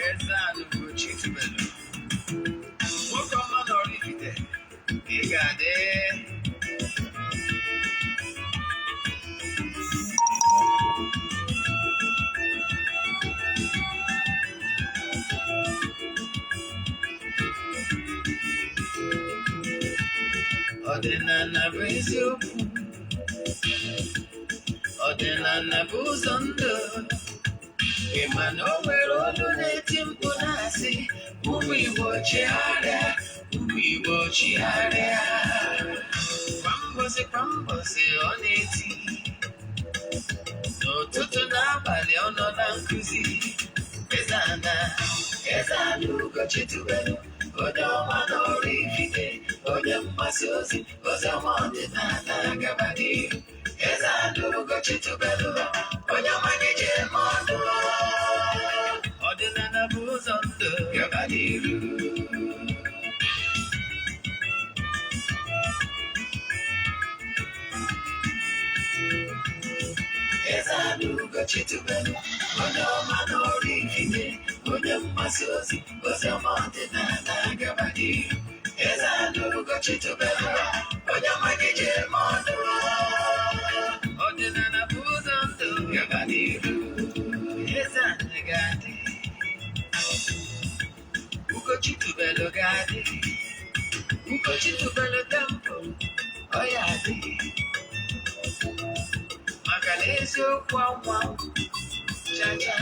Eze-Ana Ugochi tubelu, nwoke ọma na Oraifite, ị ga-adị. Ọdịnala bụ eziokwu, ọdịnala bụ ụzọ ndụ. Ị ma na o nwere olu na-eti mkpu na-asị, ụmụ Igbo chigharịa, ụmụ Igbo chigharịa. Kwa mbọsị kwa mbọsị ọ na-eti, n'ụtụtụ n'abalị ọ nọ na nkụzi. Eze-Ana, Eze-Ana Ugochi tubelu, onye ọma na Oraifite, onye mgbasa ozi, ozi ọma ọdịnala gaba n'ihu. Eze-Ana Ugochi tubelu, onye ọma anyị ji eme ọnụ. Ọdịnala bụ ụzọ ndụ gaba n'ihu. Eze-Ana Ugochi tubelu, onye ọma na Oraifite, onye mgbasa ozi, ozi ọma ọdịnala gaba n'ihu. Eze-Ana Ugochi tubelu, onye ọma anyị ji eme ọnụ. Ọdịnala bụ ụzọ ndụ gaba n'ihu. Eze-Ana ga-adị, Ugochi tubelu ga-adị, Ugochi tubelu temple, ọ ya adị. Maka na eziokwu anwa chacha,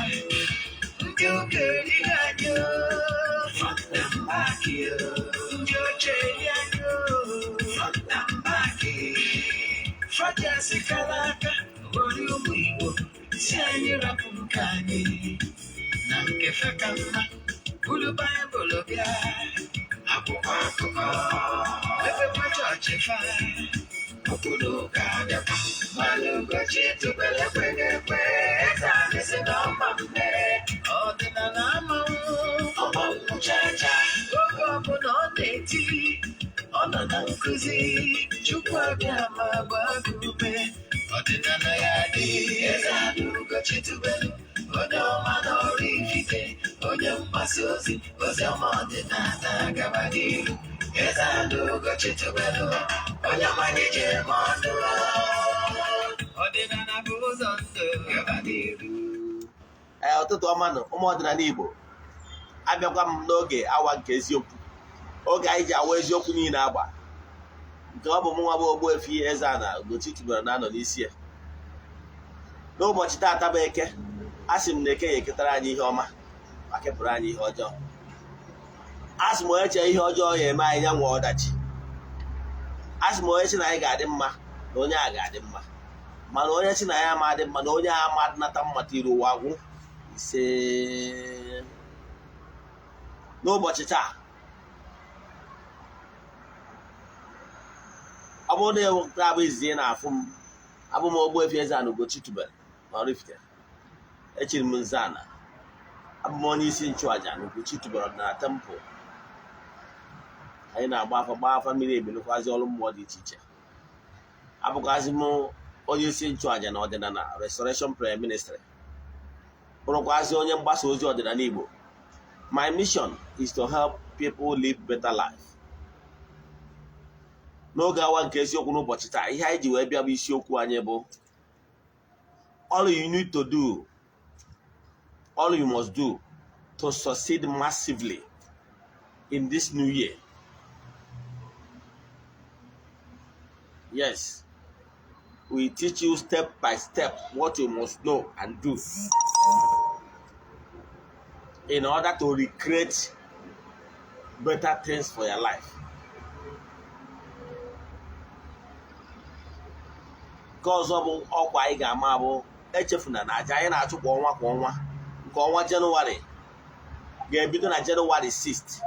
ndị ụka erighị anyị o, front and back o. Ndị oche eri anyị o, front and back. Fọjasị kara aka ghọrọ ụmụ Igbo si anyị rapụ nke anyị na nke fe ka mma. Buru Baịbụl bịa, akwụkwọ akụkọ, mepekwa chọọchị fa, okpuru ụka abịakwa. Mana Ugochi tubelu ekweghị ekwe, eze anyị si na ọma mme. Ọdịnala amanwụ, ọmanwụ chacha. Oge ọbụla ọ na-eti, ọ nọ na nkụzi, Chukwu abịa ma gbaa gị ume. Ọdịnala ya dị. Eze-Ana Ugochi tubelu, onye ọma na Oraifite, onye mgbasa ozi, ozi ọma ọdịnala gaba n'ihu. Eze-Ana Ugochi tubelu, onye ọma anyị ji eme ọnụ. Ọdịnala bụ ụzọ ndụ gaba n'ihu. Ee, ụtụtụ ọma nụ, ụmụ ọdịnala Igbo. Abịakwa m n'oge awa nke eziokwu, oge anyị ji awa eziokwu niile agba, nke ọ bụ mụ nwa bụ Ogbuefi Eze-Ana Ugochi tubelu na-anọ n'isi ya n'ụbọchị taata bụ Eke. A sị m na Eke ya eketara anyị ihe ọma ma kepụrụ anyị ihe ọjọọ. A sị m onye chee ihe ọjọọ ya eme anyị, ya nwee ọdachi. A sị m onye sị na anyị ga-adị mma, na onye a ga-adị mma, mana onye sị na ya ama adị mma, na onye a ama nata mma tiri ụwa gwụ. Ise. N'ụbọchị taa, ọ bụrụ na ewepụta abụ izizi na-afụ m, abụ m Ogbuefi Eze-Ana Ugochi tubelu na Oraifite. Echiri m nze ana, abụ m onye isi nchụaja na Ugochi tubelu ọdịnala temple. Anyị na-agba afa, gbaa afa mmiri, ebilekwazi ọrụ mmụọ dị iche iche. Abụkwazị m onye isi nchụaja na ọdịnala Restoration Prayer Ministry, bụrụkwazị onye mgbasa ozi ọdịnala Igbo. My mission is to help people live better life. N'oge awa nke eziokwu n'ụbọchị taa, ihe anyị ji wee bịa bụ isiokwu anyị bụ all you need to do, all you must do to succeed massively in this new year. Yes, we teach you step by step what you must know and do in order to recreate better things for your life. Nke ọzọ bụ ọkwa anyị ga-ama bụ echefuna na aja anyị na-achụ kwa ọnwa kwa ọnwa, nke ọnwa Jenụwarị ga-ebido na Jenụwarị 6.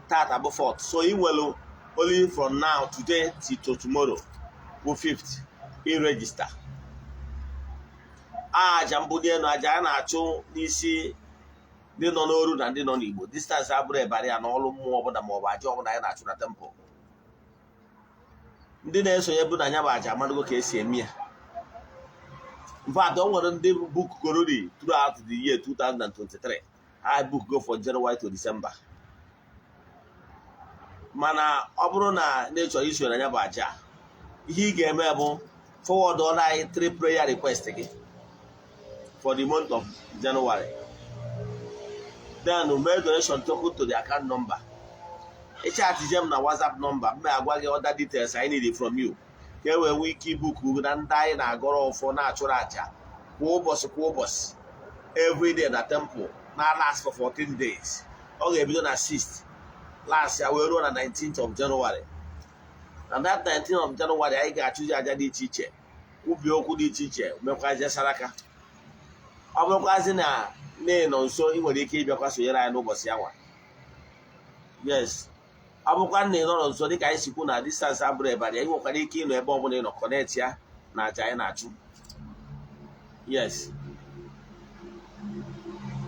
Tata bụ 4th, so ị nwere only from now, today, till to tomorrow bụ 5th iregister. Aja mbuli elu, aja a na-achụ n'isi ndị nọ n'oru na ndị nọ n'Igbo. Distance abụrụ ebara ya n'ọrụ mmụọ ọbụla maọbụ aja ọbụla anyị na-achụ na temple. Ndị na-esonye bụ na ya bụ aja amadogo ka esi eme ya. In fact, o nwere ndị book gorori throughout the year 2023. Ha book go for January to December. Mana ọ bụrụ na ị chọrọ iso na ya bụ aja, ihe ị ga-eme bụ forward ọrụ anyị three prayer request gị for the month of January, then mee donation token to the account number. Ị chatije m na WhatsApp number m, agwa gị other details I need from you ka e wee nwee ike i book na ndị anyị na-agọrọ ọfọ, na-achụrụ aja kwa ụbọchị kwa ụbọchị, everyday na temple, na last for 14 days. Ọ ga-ebido na 6th last ya wee ruo na 19th of January. Na that 19th of January, anyị ga-achụzi aja dị iche iche, kwubie okwu dị iche iche, mekwazie saraka. Ọ bụrụkwazi na nne nọ nso, ị nwere ike ịbịakwa sonyere anyị n'ụbọchị anwa. Yes, ọ bụrụkwa na ị nọrọ nso, dịka anyị sikwu na distance abụrụ ebara ya, ị nwekwara ike ịnọ ebe ọbụla ị nọ connect ya na aja anyị na-achụ. Yes,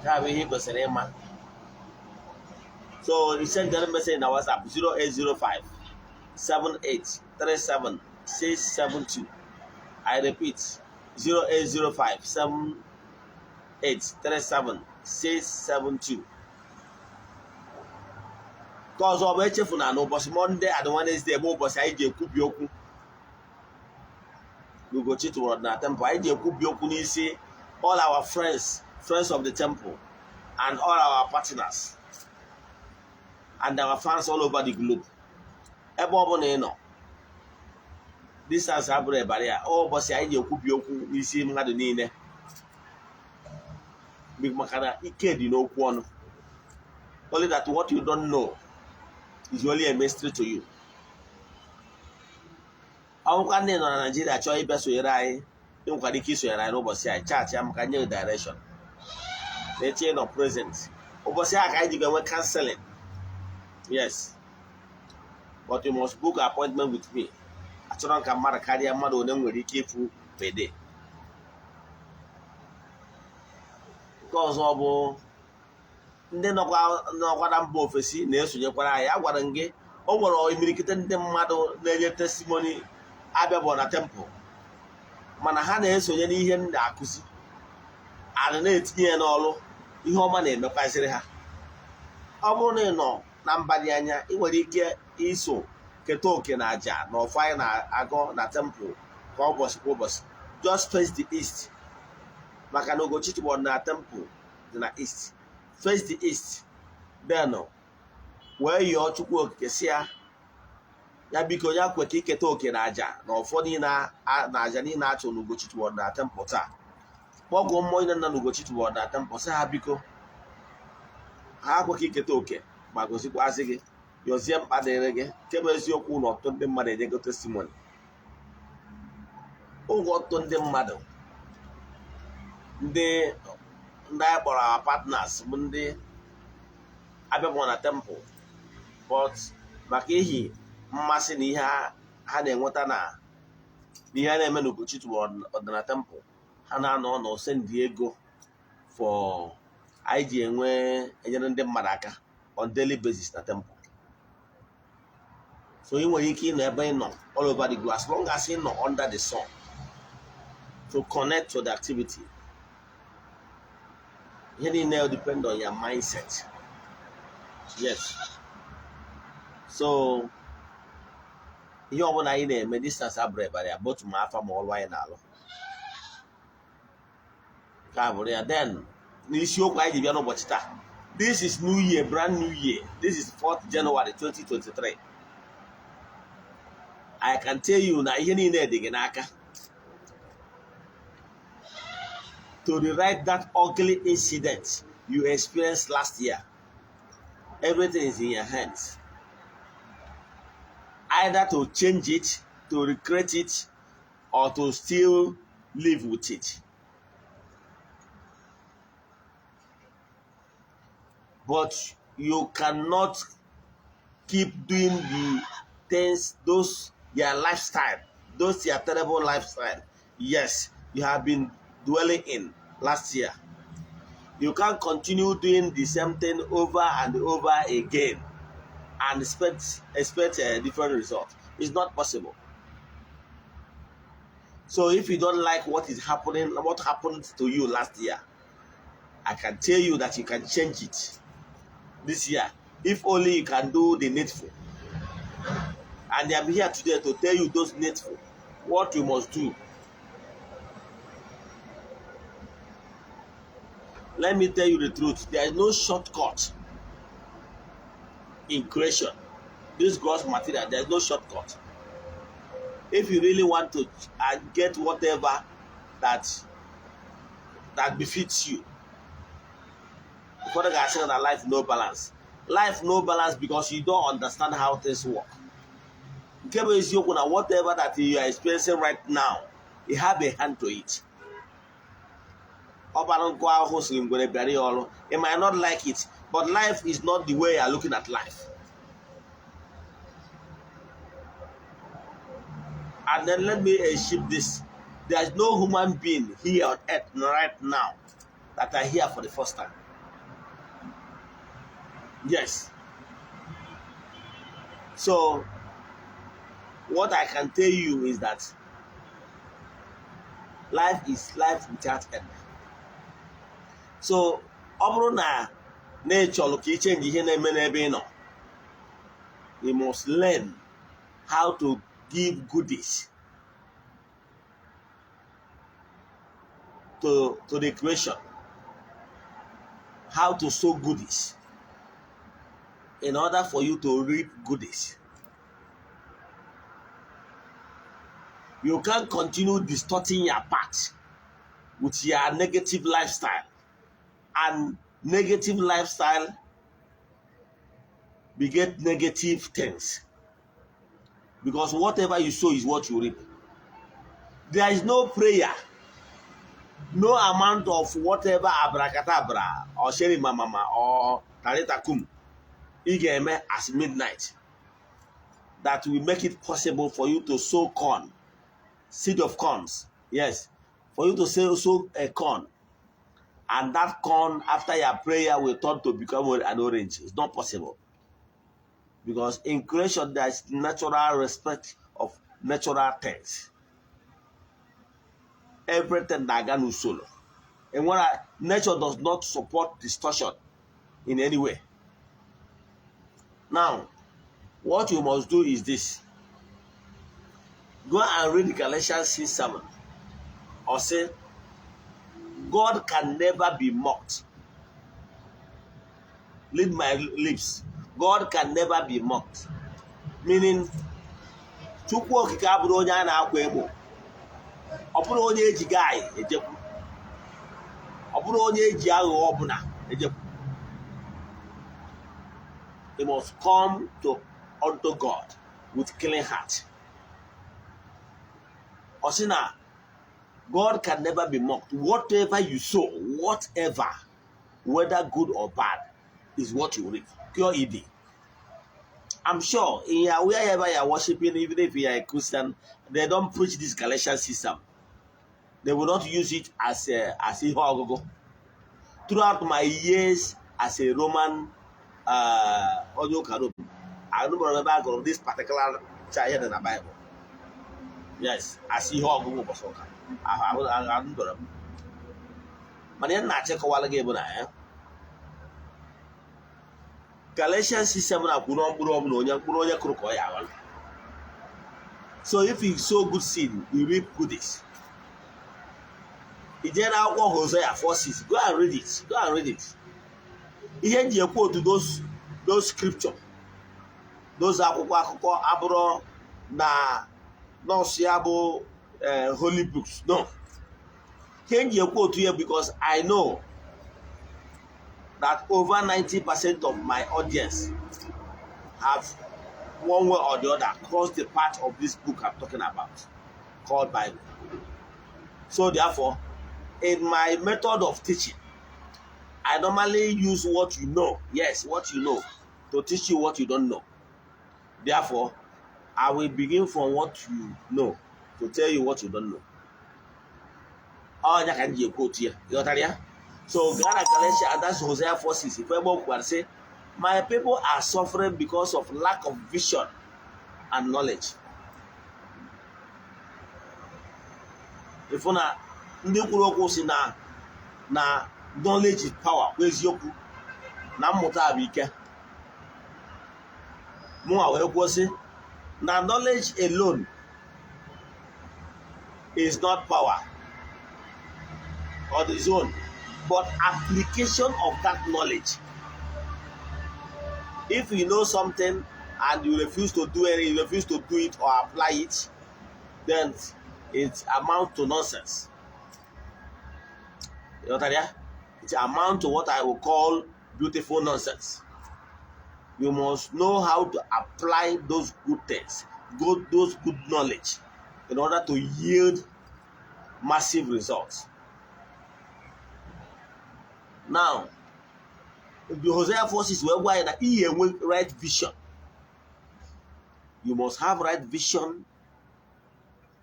ya bụ ihe ị kwesịrị ịma. So you send them message na WhatsApp 0805 7837 672. I repeat, 0805 7837 672. Nke ọzọ ọ bụ, echefuna na ụbọchị Monday and Wednesday bụ ụbọchị anyị ji ekwubi okwu n'Ugochi tụrụ na temple. Anyị ji ekwubi okwu n'isi all our friends, friends of the temple, and all our partners and our fans all over the globe. Ebe ọ bụla ị nọ, distance abụrụ ebara ya. Ọ ụbọchị anyị ji ekwubi okwu n'isi mmadụ niile, maka na ike dị n'okwu ọnụ. Only that what you don't know is only a mystery to you. Ọnwụkwa ndị nọ na Naijiria chọọ ịbịa sonyere anyị, ị nwekwara ike isonyere anyị n'ụbọchị anyị. Chat ya maka nye gị direction na eche nọ present. Ụbọchị a ka anyị ji ga-enwe counseling. Yes, but you must book appointment with me. Achọrọ m ka mmadụ karịa mmadụ one m nwere ike ịfụ per day. Nke ọzọ bụ ndị nọkwa na mba ofesi na-esonyekwara anyị. Agwara m gị, o nwere imirikite ndị mmadụ na-enye testimony abịabụ na temple, mana ha na-esonye n'ihe m na-akụzi, ana na-etinye ya n'ọrụ. Ihe ọma na-emekwaziri ha. Ọ bụrụ na ị nọ na mba dị anya, ị nwere ike iso keta oke na aja na ọfọ anyị na-agọ na temple kwa ụbọchị kwa ụbọchị. Just face the east, maka na Ugochi tubelu na temple dị na east. Face the east, then wee yọọ Chukwu Okike, si ya, ya biko, ya kwe ka iketa oke na aja na ọfọ niile na aja niile achụ na Ugochi tubelu na temple taa. Kpọgụọ mmụọ niile na Ugochi tubelu na temple, sị ha biko, ha kwe ka iketa oke ma gozikwazị gị, yọzie mkpa dịrị gị. Nke bụ eziokwu na ọtụtụ ndị mmadụ enyego testimony. Ụgwọ ọtụtụ ndị mmadụ, ndị anyị kpọrọ our partners, bụ ndị abịabụ na temple, but maka ihi mmasị na ihe ha na-enweta na ihe a na-eme n'Ugochi tubelu ọdịnala temple, ha na-anọ nọ send ego for anyị ji enwe enyere ndị mmadụ aka on daily basis na temple. So ị nwere ike ịnọ ebe ị nọ all over the globe, as long as ị nọ under the sun, to connect to the activity. Ihe niile depend on your mindset. Yes, so ihe ọbụla anyị na-eme, distance abụrụ ebara ya, both ma afa ma ọlụ anyị na-alụ ka bụrụ ya. Then n'isiokwu anyị ji bịa n'ụbọchị taa, this is new year, brand new year. This is 4th January 2023. I can tell you na ihe niile dị gị n'aka to rewrite that ugly incident you experienced last year. Everything is in your hands, either to change it, to recreate it, or to still live with it. But you cannot keep doing the things, those your lifestyle, those your terrible lifestyle. Yes, you have been dwelling in last year. You can't continue doing the same thing over and over again and expect a different result. It's not possible. So if you don't like what is happening, what happened to you last year, I can tell you that you can change it this year if only you can do the needful. And I'm here today to tell you those needful, what you must do. Let me tell you the truth. There is no shortcut in creation. This gross material, there is no shortcut. If you really want to get whatever that befits you, ụfọdụ ga-asị na life no balance. Life no balance because you don't understand how things work. Nke bụ eziokwu na whatever that you are experiencing right now, you have a hand to it. Ọbara nkụ ahụhụ siri ngwere bịara ya ọrụ. You might not like it, but life is not the way you are looking at life. And then let me ship this. There is no human being here on earth right now that are here for the first time. Yes. So, what I can tell you is that life is life without end. So, ọ bụrụ na ị chọrọ ka ị change ihe na-eme n'ebe ị nọ, you must learn how to give goodies to the creation, how to sow goodies in order for you to reap goodies. You can't continue distorting your path with your negative lifestyle. And negative lifestyle beget negative things. Because whatever you sow is what you reap. There is no prayer, no amount of whatever abracadabra or sheri mama or talita kum ị ga-eme as midnight that will make it possible for you to sow corn, seed of corns. Yes, for you to sow a corn, and that corn after your prayer will turn to become an orange. It's not possible. Because in creation there is natural respect of natural things. Everything na-aga n'usoro. And when nature does not support distortion in any way. Now, what you must do is this. Go and read Galatians 6:7. Or say, God can never be mocked. Read my lips. God can never be mocked. Meaning, Chukwu okike abụrụ onye a na-akwa emo. Ọ bụrụ onye eji gaị ejekwu. Ọ bụrụ onye eji aghụghọ ọbụla ejekwu. You must come to unto God with clean heart. Ọ sị na God can never be mocked. Whatever you sow, whatever, whether good or bad, is what you reap. Pure ED. I'm sure in your wherever you are worshiping, even if you are a Christian, they don't preach this Galatians system. They will not use it as a ihe ọgụgụ. Throughout my years as a Roman onye ụka Rome, I don't remember I got this particular child in the Bible. Yes, as ihe ọgụgụ ụbọchị ụka. Ahụrụ m. Mana ihe m na-achịkọwala gị bụ na ya Galatians 6:7 na kwuru mkpụrụ ọbụla onye mkpụrụ onye kụrụ ka ọ ya aghọrọ. So if you sow good seed, you reap goodies. I jee n'akwụkwọ Hosea 4:6, go and read it. Go and read it. Ihe m ji ekwu otu those scripture, those akwụkwọ akụkọ abụrụ na nọọsụ ya bụ holy books. No. Ihe m ji ekwu otu ya because I know that over 90% of my audience have one way or the other crossed the path of this book I'm talking about, called Bible. So therefore, in my method of teaching, I normally use what you know, yes, what you know, to teach you what you don't know. Therefore, I will begin from what you know to tell you what you don't know. Oh, ya ka m ji ekwu otu ya. Ị ghọtara ya? So Galatians, that's Hosea 4:6. If I say, my people are suffering because of lack of vision and knowledge. Ịfụ na ndị kwuru okwu si na knowledge is power kwa eziokwu, na mmụta bụ ike. Mụnwa wee kwuo sị na knowledge alone is not power on its own, but application of that knowledge. If you know something and you refuse to do it, you refuse to do it or apply it, then it amounts to nonsense. You know what I mean? It amounts to what I will call beautiful nonsense. You must know how to apply those good things, those good knowledge, in order to yield massive results. Now, the Hosea 4:6 wee gwa anyị na ihe enwe right vision. You must have right vision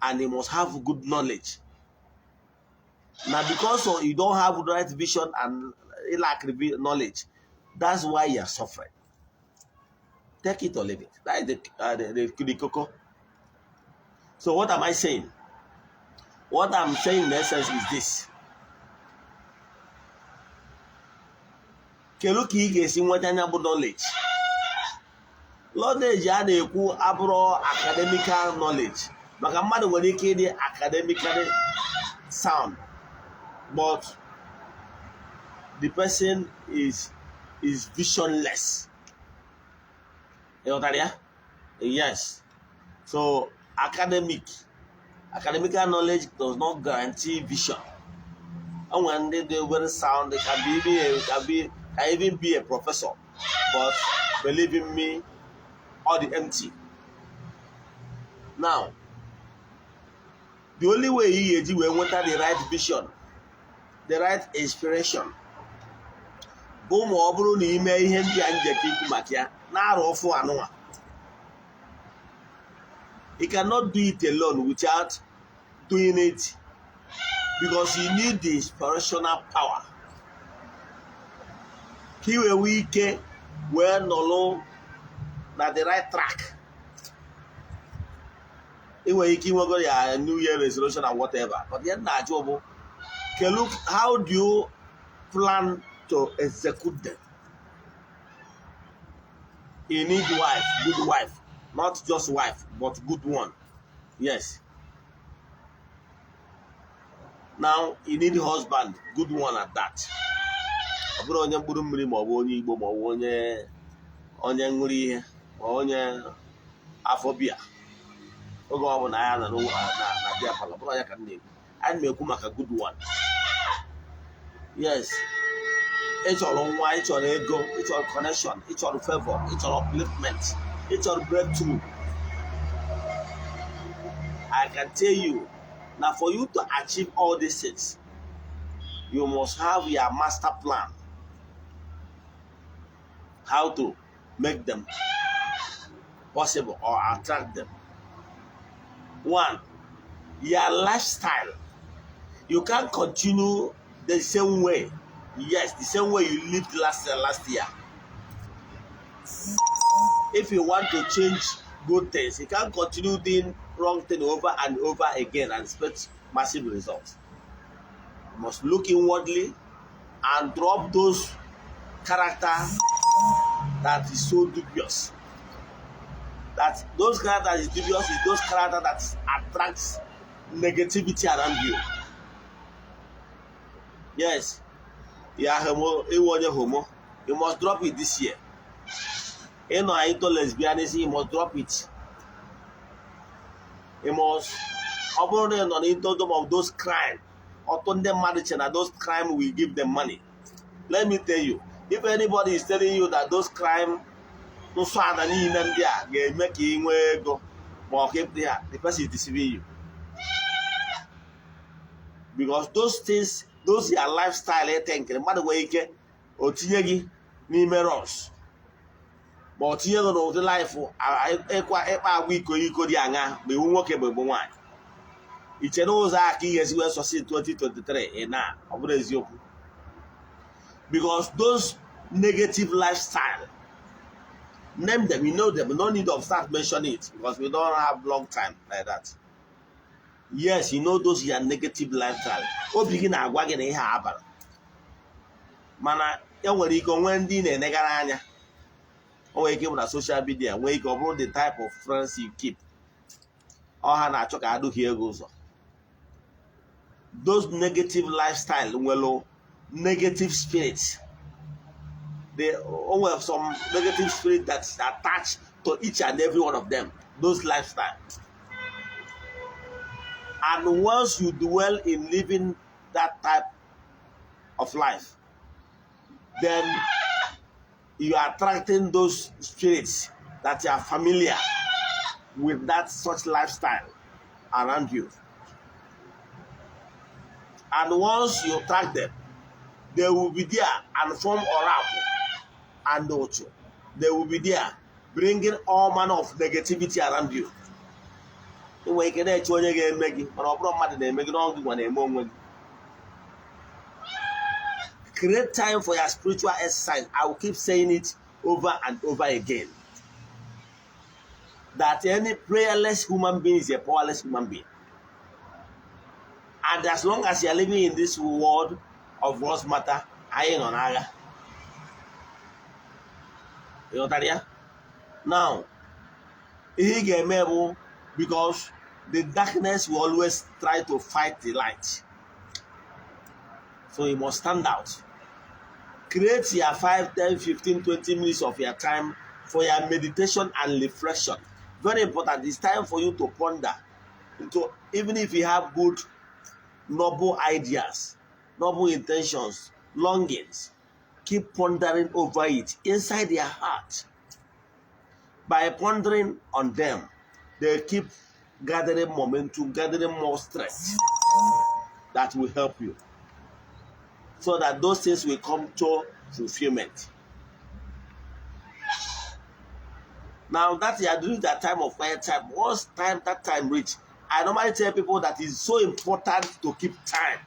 and you must have good knowledge. Now, because of you don't have right vision and lack knowledge, that's why you are suffering. Take it or leave it. That is the cocoa. So what am I saying? What I'm saying in essence is this. Kedu ka ị ga-esi nweta anya bụ knowledge? Knowledge a na-ekwu abụrụ academical knowledge, maka mmadụ nwere ike ịdị academically sound, but the person is visionless. Ịghọtara ya? Yes. So academical knowledge does not guarantee vision. And when they very sound, they can even be a professor, but believe in me, all the empty. Now, the only way you ga-eji wee nweta the right vision, the right inspiration, bụ ma ọ bụrụ na ime ihe ndị a njekọ ikwu maka ya na-arụ ọfụ anụnwa. You cannot do it alone without doing it, because you need the inspirational power ka i wee nwee ike wee nọrọ na the right track. Ị nwere ike inwego ya New Year resolution and whatever, but ihe na-ajụ bụ, kelu, how do you plan to execute them? You need wife, good wife, not just wife, but good one. Yes. Now you need husband, good one at that. Ọ bụrụ onye mkpụrụ mmiri, ma ọ bụ onye Igbo, ma ọ bụ onye ṅụrụ ihe, ma onye afọ bịa oge ọ bụla ya nọ na bịa parlour, ọ bụrụ ya ka m na-ekwu. Anyị na-ekwu maka good one. Yes, ị chọrọ nwa, ị chọrọ ego, ị chọrọ connection, ị chọrọ favor, ị chọrọ upliftment, ị chọrọ breakthrough. I can tell you now, for you to achieve all these things, you must have your master plan how to make them possible or attract them. One, your lifestyle. You can't continue the same way. Yes, the same way you lived last year. If you want to change good things, you can't continue doing wrong thing over and over again and expect massive results. You must look inwardly and drop those character that is so dubious. That those character that is dubious is those character that attracts negativity around you. Yes, you are homo, you onye homo, you must drop it this year. Ị nọ into lesbianism, you must drop it. You must, ọ bụrụ na ị nọ into some of those crime, ọtụtụ ndị mmadụ che na those crime will give them money. Let me tell you, if anybody is telling you that those crime, nsọ ana niile ndị a ga-eme ka ị nwee ego ma ọ ka ịpụta ya, the person is deceiving you. Because those things, those your lifestyle, ete nkiri mmadụ nwere ike o tinye gị n'ime rush, ma ọ tinye gị n'ụdị life ịkwa ịkpa agwa iko iko dị aṅa, ma iwu nwoke ma igbo nwaanyị, iche n'ụzọ a ka ị ga-esi wee succeed 2023. Ị na ọ bụrụ eziokwu, because those negative lifestyle, name them, you know them, no need of start mentioning it because we don't have long time like that. Yes, you know those your negative lifestyle. Obi gị na-agwa gị na ihe a abara, mana e nwere ike onwe ndị ị na-enegara anya. O nwere ike ịbụ na social media, nwee ike ọ bụrụ the type of friends you keep. Ọ ha na-achọ ka adụghị ego ụzọ. Those negative lifestyle nwere negative spirits. They o nwere some negative spirit that's attached to each and every one of them, those lifestyle. And once you dwell in living that type of life, then you are attracting those spirits that are familiar with that such lifestyle around you. And once you attract them, they will be there and form oracle and otu. They will be there bringing all manner of negativity around you. Ị nwere ike na-eche onye ga-eme gị, mana ọ bụrụ mmadụ na-eme gị n'ọgụ gwa na-eme onwe gị. Create time for your spiritual exercise. I will keep saying it over and over again that any prayerless human being is a powerless human being. And as long as you are living in this world of gross matter, anyị nọ n'agha. Ịghọtara ya? Now, ihe ị ga-eme bụ, because the darkness will always try to fight the light, so you must stand out. Create your 5, 10, 15, 20 minutes of your time for your meditation and reflection. Very important. It's time for you to ponder into, even if you have good, noble ideas, noble intentions, longings, keep pondering over it inside your heart. By pondering on them, they keep gathering momentum, gathering more strength that will help you so that those things will come to fulfillment. Now that you are doing that time of quiet time, once time that time reach, I normally tell people that it's so important to keep time.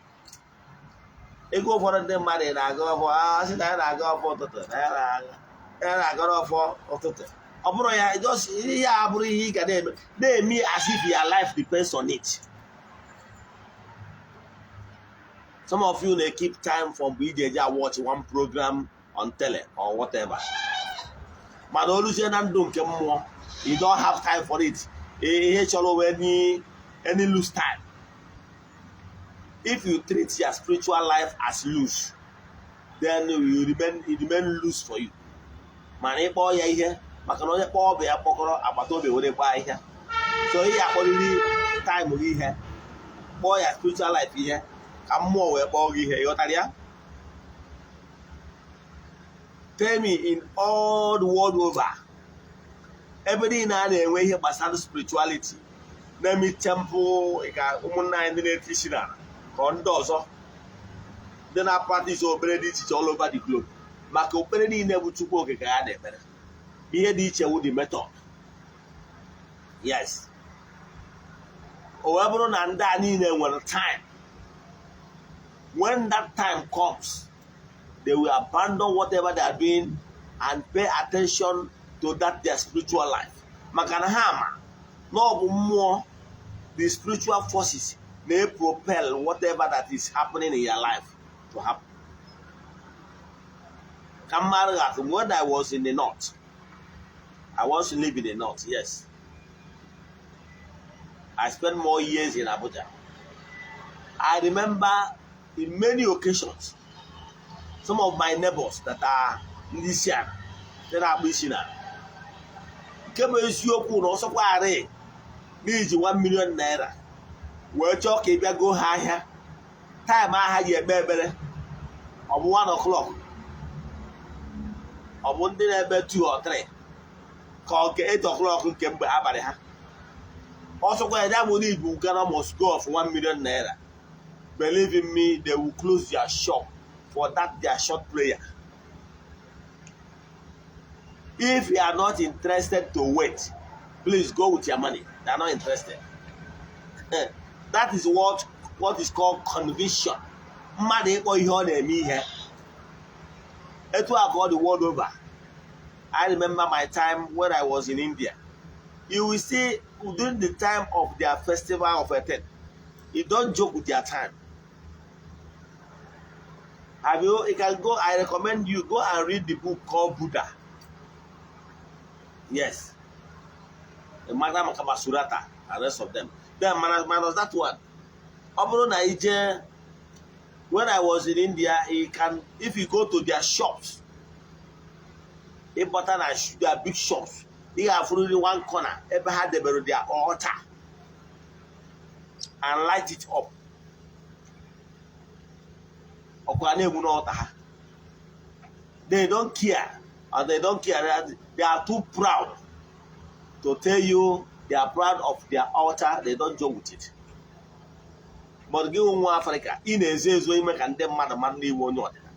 Ego ụfọdụ ndị mmadụ na-aga ọfọ, a sị na ya na-aga ọfọ ụtụtụ, na ya na-agara ọfọ ụtụtụ. Ọ bụrụ ya just ihe a bụrụ ihe ị ga na-eme na-eme as if your life depends on it. Some of you na-keep time from mgbe iji eje watch one program on tele or whatever, mana oluzie na ndụ nke mmụọ, you don't have time for it. Ihe chọrọ any loose time. If you treat your spiritual life as loose, then you remain it remain loose for you. Mana ịkpọọ ya ihe, maka na onye kpọọ ọbụ ya kpọkọrọ agbata obi were gbaa ihe. So ihe akpọrịrị time gị ihe, kpọọ ya spiritual life ihe, ka mmụọ wee kpọọ gị ihe. Ịghọtara ya? Tell me, in all the world over, ebe niile a na-enwe ihe gbasara spirituality, na-eme temple, ka ụmụnna anyị ndị na-eti isi n'ala, ka ndị ọzọ ndị na-practice okpere dị iche iche all over the globe, maka okpere niile bụ Chukwu Okike ya na-ekpere. Ihe dị iche wụ the method. Yes, o wee bụrụ na ndị a niile nwere time. When that time comes, they will abandon whatever they are doing and pay attention to that their spiritual life, maka na ha ma na ọ bụ mmụọ, the spiritual forces na-propel whatever that is happening in your life to happen. Ka mmadụ ga-atụ, when I was in the north, I want to live in the north, yes, I spent more years in Abuja. I remember in many occasions, some of my neighbors that are ndị isi ala, ndị na-akpụ isi n'ala, nke bụ eziokwu na ọsọkwarị n'iji 1 million naira wee chọọ ka ị bịa goo ha ahịa, time aha ji ekpe ekpere, ọ bụ 1 o'clock, ọ bụ ndị na-ebe 2 or 3, ka ọ nke 8 o'clock nke mgbe abalị ha. Ọsọkwa ya bụ na ibu Ghana must go of 1 million naira, believe in me, they will close their shop for that their short prayer. If you are not interested to wait, please go with your money. They are not interested. That is what is called conviction. Mmadụ ịkpọ ihe ọ na-eme ihe etu a ka ọ dị world over. I remember my time when I was in India. You will see during the time of their festival of Eten, You don't joke with their time. Have you, you can go, I recommend you go and read the book called Buddha. Yes. The Madam Kamasurata and rest of them. Then minus that one. Ọ bụrụ na ije, when I was in India, you can, if you go to their shops, ịbata na their big shops, ị ga-afụrịrị one corner ebe ha debere their altar and light it up. Ọkụ a na-egbu n'altar ha. They don't care, and they don't care. They are too proud to tell you they are proud of their altar. They don't joke with it. But gị nwa Afrịka, ị na-ezo ezo ime ka ndị mmadụ mara n'iwu onye ọdịnala.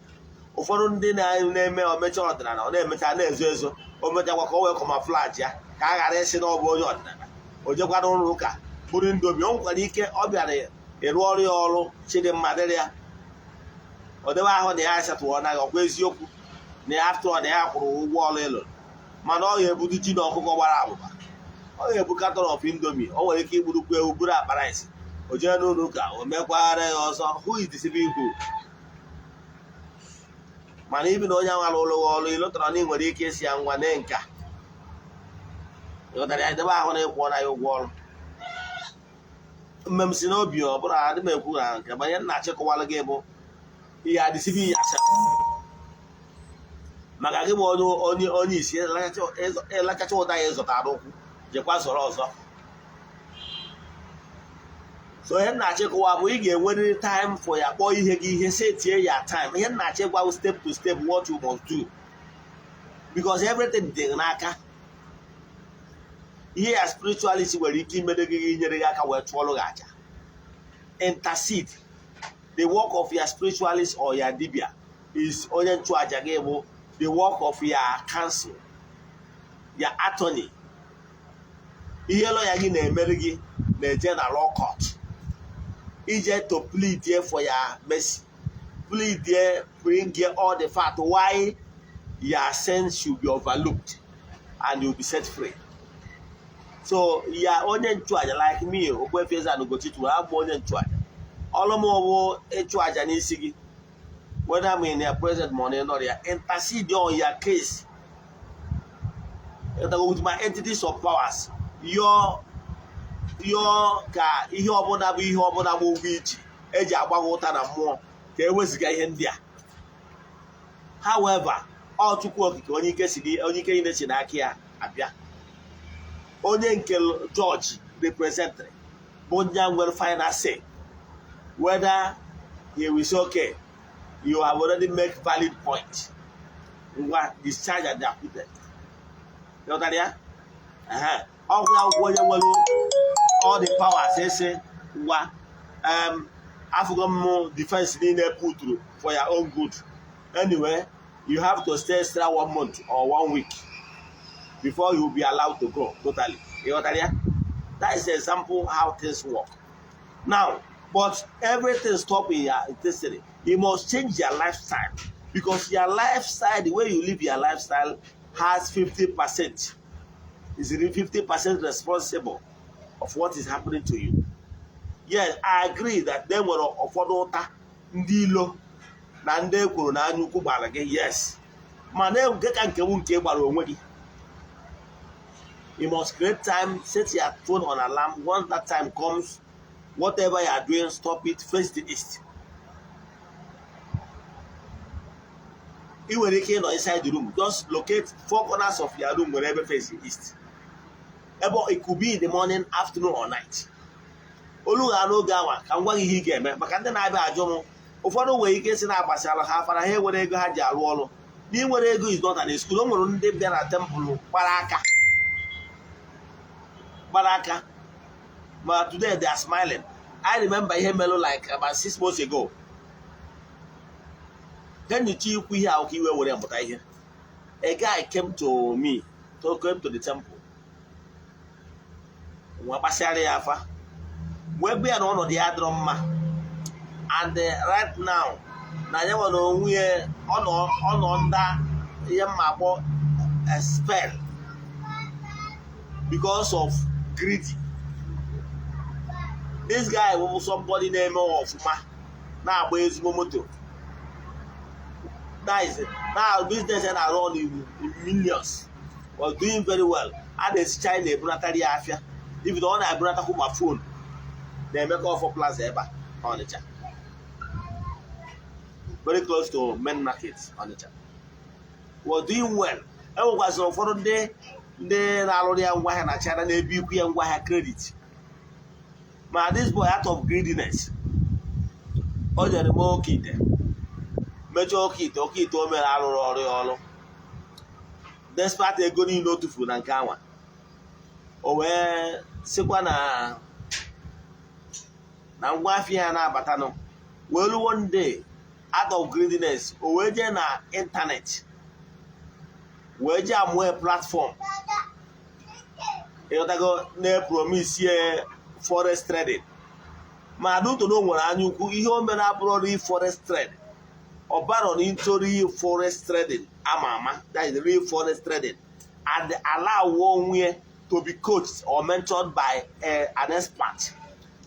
Ụfọdụ ndị na-eme omecha ọdịnala, ọ na-emecha na-ezo ezo, o mechakwa ka o wee camouflage ya ka a ghara ịsị na ọ bụ onye ọdịnala. O jekwara ụlọ ụka bụrụ Indomie. O nwekwara ike ọ bịara ịrụ ọrụ ya, ọrụ chidimma dịrị ya, ọ debe ahụ na ya asatụọ naghị ọkwa eziokwu na ya after all na ya kwụrụ ụgwọ ọrụ ịlụrụ, mana ọ ga-ebudu ji na ọkụkọ gbara abụba, ọ ga-ebu carton of Indomie, o nwere ike igburukwa ewu, buru akpa rice, o jee n'ụlọ ụka, o mekwara ya ọzọ. Who is deceiving who? Mana ibi na onye ahụ alụrụ ọrụ, ịlụtara na ị nwere ike isi ya ngwa nee nka, ịghọtara ya, debe ahụ na ịkwụọ na ya ụgwọ ọrụ. Mmem si n'obi, ọ bụrụ adị m ekwu na nke banye nna achịkọwalụ gị bụ ihe adịsibi ya asa maka gị bụ onye isi ịlachacha ụda ya ịzọtara ụkwụ, jekwa zọrọ ọzọ. So ihe nna achịkọwa bụ ị ga-enwerịrị time for ya. Kpọọ ihe gị ihe, setie ya time. Ihe nna achịkwa step to step what you must do, because everything dị n'aka. Ihe ya spirituality nwere ike imere gị, inyere gị aka wee chụọlụ gị aja, intercede. The work of your spiritualist or your dibia is, onye nchụaja gị bụ the work of your counsel, your attorney. Ihe lawyer gị na-emere gị na-eje na law court ije to plead there for your mercy, plead there, bring there all the fact why your sins should be overlooked and you will be set free. So ya onye nchụaja like me, Ogbuefi Eze-Ana Ugochi tụrụ abụ onye nchụaja, ọrụ m bụ ịchụ aja n'isi gị, whether I'm in your present ma ọ na ịnọrọ ya, intercede on your case with my entities of powers, yọọ yọọ ka ihe ọbụla bụ ihe ọbụla bụ ụgwọ iji eji agbaghị ụta na mmụọ ka e wezụga ihe ndị a. However, ọ Chukwu Okike, onye ike si, onye ike niile si n'aka ya abịa, onye nke judge representary bụ onye nwere final say whether he will say, "Okay, you have already make valid point, ngwa, discharge and acquitted." Ghọtara ya? Ọgwụ akwụkwọ, onye nwere all the powers ese ngwa, afụgo m defense niile puturu for your own good. Anyway, you have to stay extra one month or one week before you be allowed to go totally. Ịghọtara ya? That is example how things work now. But everything stop in your destiny. You must change your lifestyle, because your lifestyle, the way you live your lifestyle, has 50%, is 50% responsible of what is happening to you. Yes, I agree that there nwere ụfọdụ ụta ndị ilo na ndị ekwuru na anya ukwu gbara gị, yes, mana nke ka nke bụ nke gbara onwe gị. You must create time, set your phone on alarm. Once that time comes, whatever you are doing, stop it, face the east. Ị nwere ike ịnọ inside the room, just locate four corners of your room nwere ebe face the east. Ebe it could be in the morning, afternoon or night. Olu ha n'oge anwa ka m gwa gị ihe ị ga-eme. Maka ndị na-abịa ajụ m, ụfọdụ nwere ike sị na agbasara ha afara, ha enwere ego ha ji arụ ọrụ. Na ịnwere ego is not an excuse. O nwere ndị bịa na temple gbara aka gbara aka, ma today they are smiling. I remember ihe melụ like about 6 months ago. Nyocha ikwu ihe ahụ ka iwe were mụta ihe. A guy came to me, to came to the temple, wee gbasara ya afa, wee gwa ya na ọnọdụ ya adịrọ mma, and right now na ya nwere onwe ya, ọ nọ nda ihe mma akpọ a spell because of greedy. This guy bụ somebody na-eme ọfụma, na-agba ezigbo moto. Nice na business ya na-arụ ọrụ in millions, was doing very well. A na-esi China ebunatara ya afịa, even ọ na-ebunatakwu ma phone na Emeka Ọfọ Plaza ebe a Ọnịcha, very close to main market Ọnịcha, was doing well. Enwekwazịrị ụfọdụ ndị na-alụrụ ya ngwaahịa na China, na-ebu ikwu ya ngwaahịa credit. Ma this boy, out of greediness, o jere mee oke ite, mechaa oke ite. Oke ite o mere arụrụ ọrụ ya ọrụ, despite ego niile o tufuru na nke anwa. O wee sịkwa na ngwa afịa ya na-abatanụ, wee ruo one day, out of greediness, o wee jee na internet, wee jee amụọ platform, ịghọtago, na-epromise forex trading. Ma due na o nwere anya ukwu, ihe o mere abụrụ real forex trade. Ọ baro into real forex trading ama ama, that is real forex trading, and allow onwe to be coached or mentored by an expert.